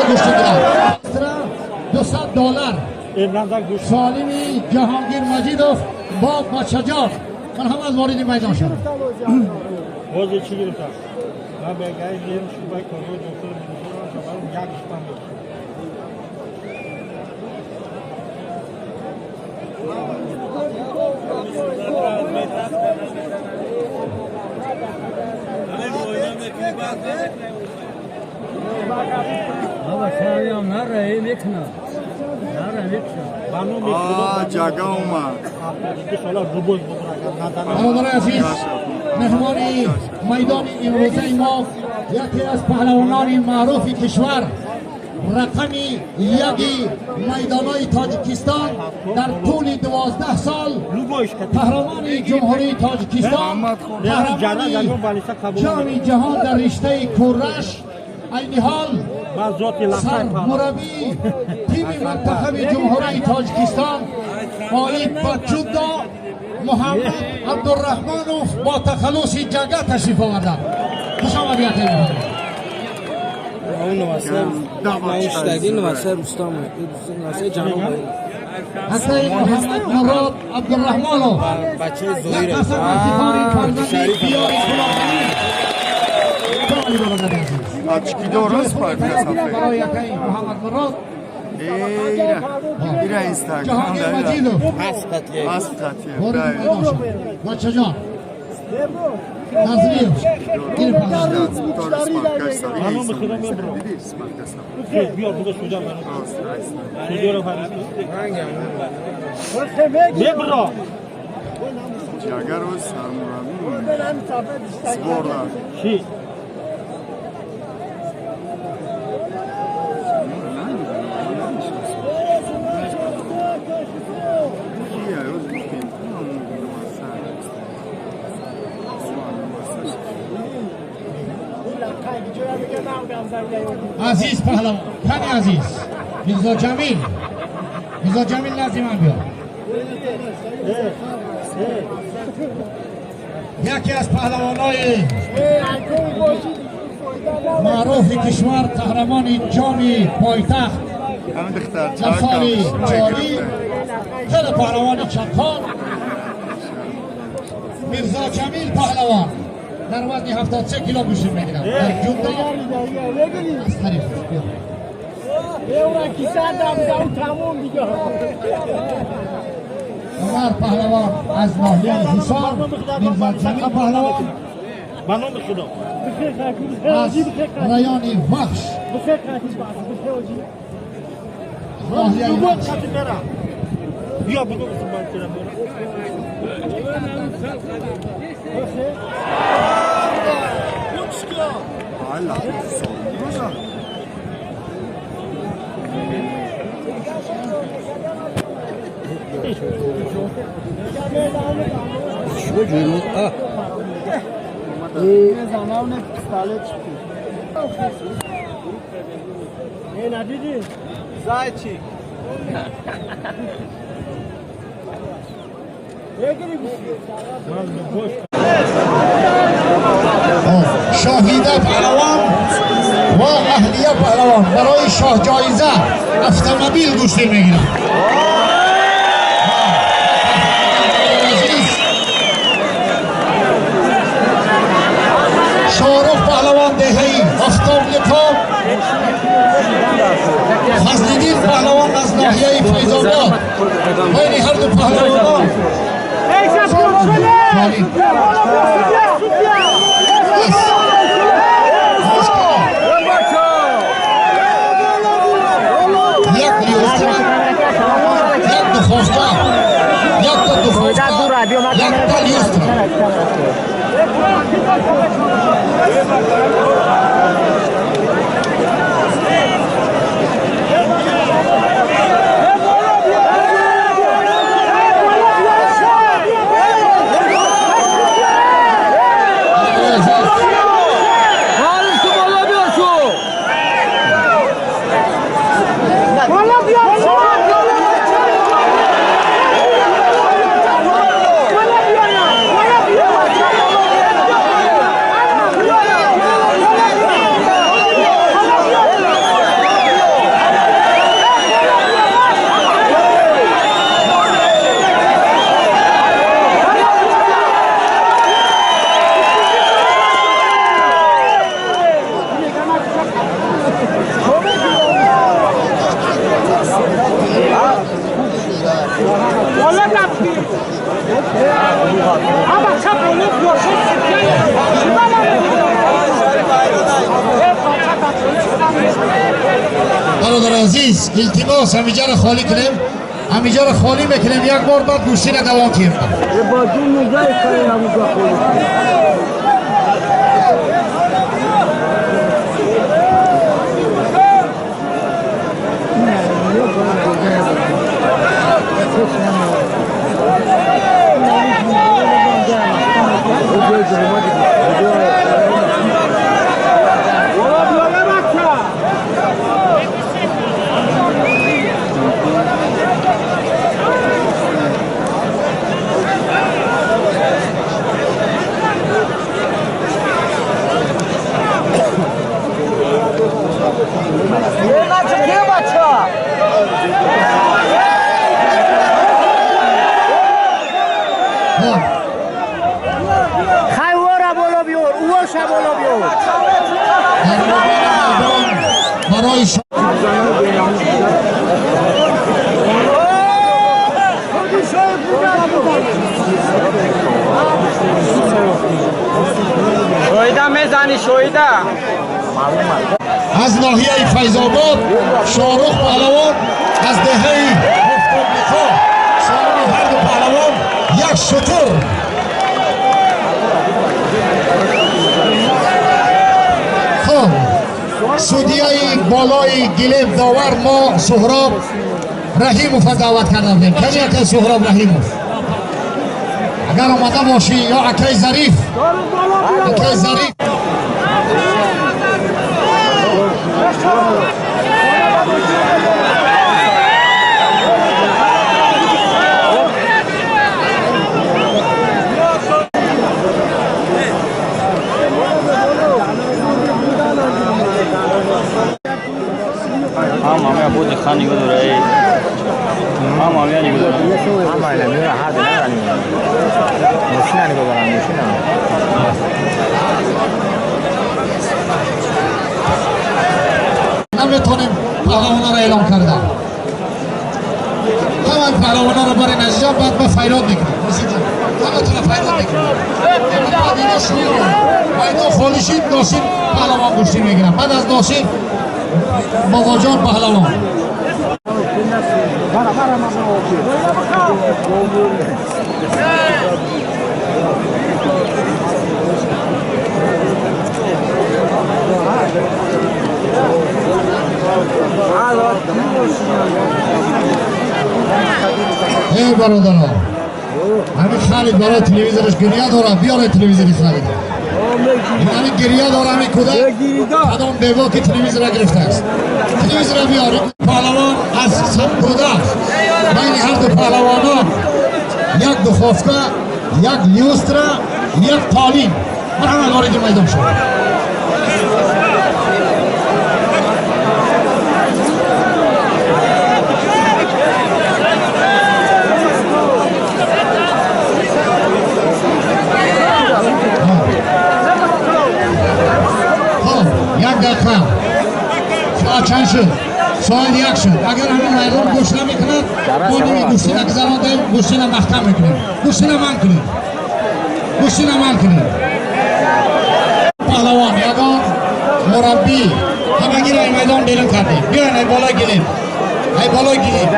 گوشتی گیرد. $200 سالمی جهانگیر مجیدوف با بچه‌جان من هم از وارد میدان شد. بازی چی گرفتم؟ من به گاهی میرم شوبای کارو دکتر می‌گیرم یک شپم. بابا شایم نره میکنم. جاگا اومد. برادران عزیز، مهمانی میدان امروزه ما یکی از پهلوانان معروف کشور، رقم یکی میدانهای تاجیکستان در طول 12 سال، قهرمان جمهوری تاجیکستان، قهرمان جام جهان در رشته کورش، عین حال سرمربی تیم منتخب جمهوری تاجیکستان آقای بچودا محمد عبدالرحمنوف با تخلص جگه تشریف آوردند. خوش آمدید. حسین محمد مراد عبدالرحمنوف یک قسم افتخار فرزند دیار خلاقی. برای محمد مراد جهانگیر مجیدوف بچه جان نظریف عزیز پهلوان تن عزیز میرزا جمیل، میرزا جمیل نزدی من بیا. یکی از پهلوانای معروف کشور، قهرمان جام پایتخت در سال جاری، خیلی پهلوان چکان، میرزا جمیل پهلوان در وزن 73 کیلو گوشتی میگیرد. در جمله از طریق عمر پهلوان از ناحیه حصار، میرزا جمیل پهلوان از ریان وخش ناحیه وخش. شاهیده پهلوان و اهلیه پهلوان برای شاه جایزه اتومبیل گوشتی میگیرند. شاهرخ پهلوان دهه‌ای آفتاب لکام، فضلالدین پهلوان از ناحیه فیض آباد. بین هر دو پهلوانان یک لیوستر، یک دخواسته، یک تا دخواسته، یک تا لیوستر. برادر عزیز التماس همینجا رو خالی کنیم، همینجا رو خالی میکنیم، یک بار بعد گوشتی رو دوام کنیم. از ناحیه فیض‌آباد شاهرخ پهلوان، از دهه هفت‌آبلیقا سالم هر دو پهلوان یک شتر. خب سودیای بالای گلیم داور ما سهراب رحیموف دعوت کرده بودیم. کمی اکای سهراب رحیموف اگر آمده باشی یا اکای ظریف، اکای ظریف. نمیتونیم پهلوانا را اعلام کردم. همان پهلوانا را برای نزدیک بعد ما فیراد میکنیم. همه فیراد میکنیم. بعد اینا شروع بعد خالی شد ناصر پهلوان گوشتی میگیرم. بعد از ناصر بابا جان پهلوان. ای برادران، همین خالد برای تلویزیونش گریه داره، بیاره تلویزیونی خالد. همین گریه داره، همین کودک کدام بیوا که تلویزیون را گرفته است. تلویزیون را بیاره. پهلوان از سمکوده بین هر دو پهلوانان یک دخوافته، یک لیوسترا، یک تالین. مرحبا وارد میدان شد. یک دقیقه ساعت چند شد؟ ساعت یک شد. اگر همین مردم گوش نمیکند ما نمی گوشتی نگذراندیم، گوشتی را محکم میکنیم. گوشتی را من کنیم، گوشتی را من کنیم. پهلوان یگان مربی همگی را این میدان بیرون کردیم. بیاین ای بالا گیریم، ای بالا گیریم.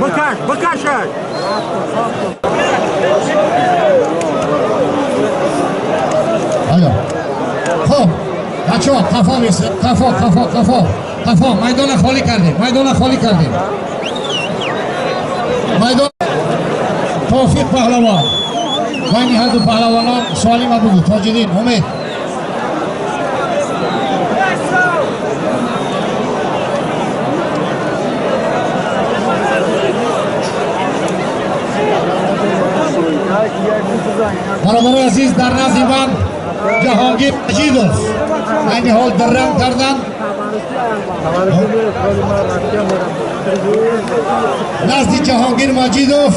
Бакаш, Бакаша! خب بچه ها قفا میسید، قفا قفا قفا قفا. میدان خالی کردیم، میدان خالی کردیم. میدان توفیق پهلوان بین هر دو پهلوانان سوالی ما بگو. تاجدین امید برادر عزیز، در نزد من جهانگیر مجیدوف Айни ҳол дарранг кардан. Назди Ҷаҳонгир Маҷидов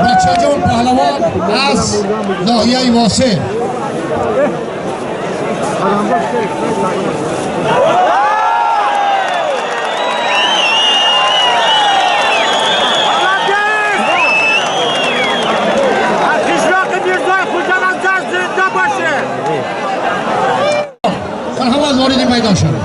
Бачаҷон паҳлавон аз ноҳияи Восеъ. Марҳамат, вориди майдон шавед.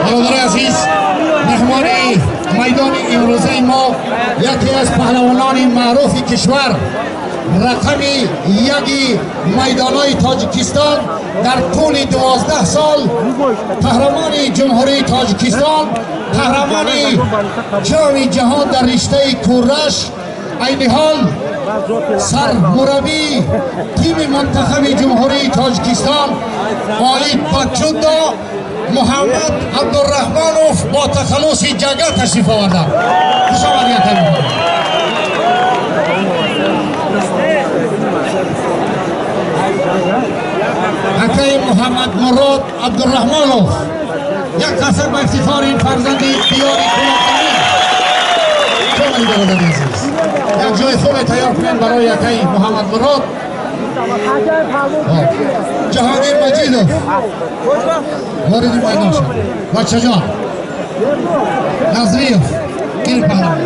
Бародари азиз, меҳмони майдони имрӯзаи мо яке аз паҳлавонони маъруфи кишвар, рақами яки майдонҳои Тоҷикистон дар тӯли 12 сол, қаҳрамони Ҷумҳурии Тоҷикистон, қаҳрамони ҷоми ҷаҳон дар риштаи кураш, айни ҳол сармураббии тими мунтахаби Ҷумҳурии Тоҷикистон оид ба ҷудо Муҳаммад Абдурраҳмонов бо тахаллуси Ҷага ташриф оварданд. Хуш омадед, акай. Акай Муҳаммад Мурод Абдурраҳмонов, як қаср ба ифтихори ин фарзанди диёри Кулобзамин. Чомади, бародари азиз, як ҷои хубе тайёр кунем барои акай Муҳаммад Мурод. Ҷаҳонгир Маҷидов вориди майдон шуд. Бачаҷон Назриев гир паҳлавон.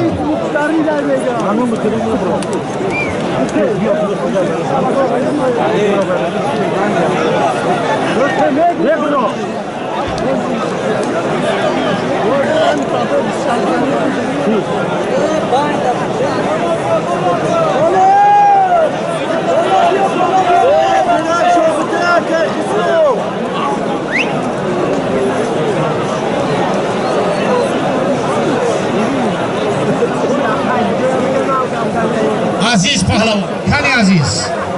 Азиз паҳлавон, кани азиз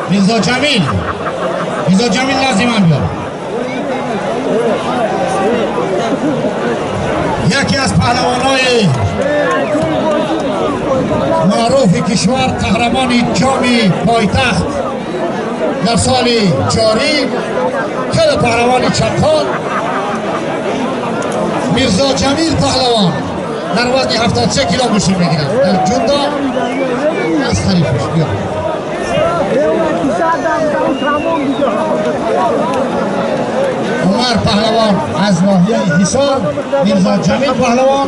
Мирзо Ҷамил, Мирзо Ҷамил назди ман биёр. Яке аз паҳлавонҳои маъруфи кишвар, қаҳрамони ҷоми пойтахт дар соли ҷорӣ, хеле паҳлавони чапхон Мирзо Ҷамил паҳлавон дар вазни 73 кило гӯштӣ мегирад дар ҷудо аз ҳарифаш. Биё, Умар паҳлавон аз ноҳияи Ҳисор, Мирзо Ҷамил паҳлавон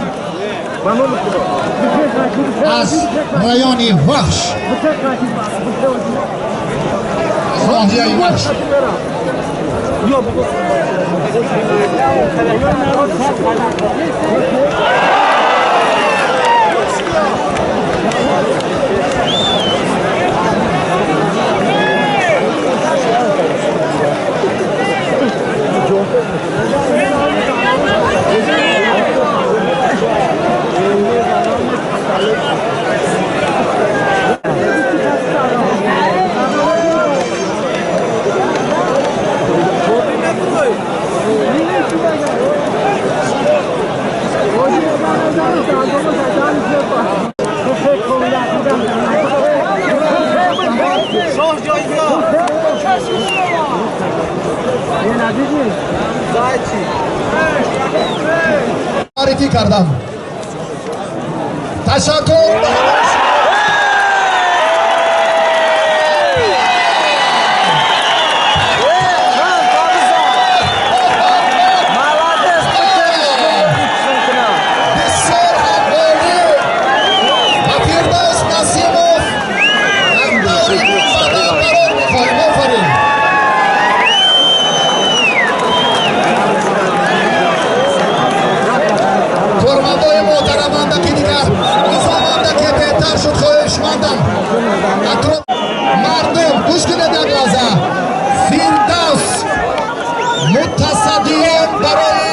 аз райони Вахш, аз ноҳияи Вахш. معرفی کردم. تشکر. Мутасаддиён барои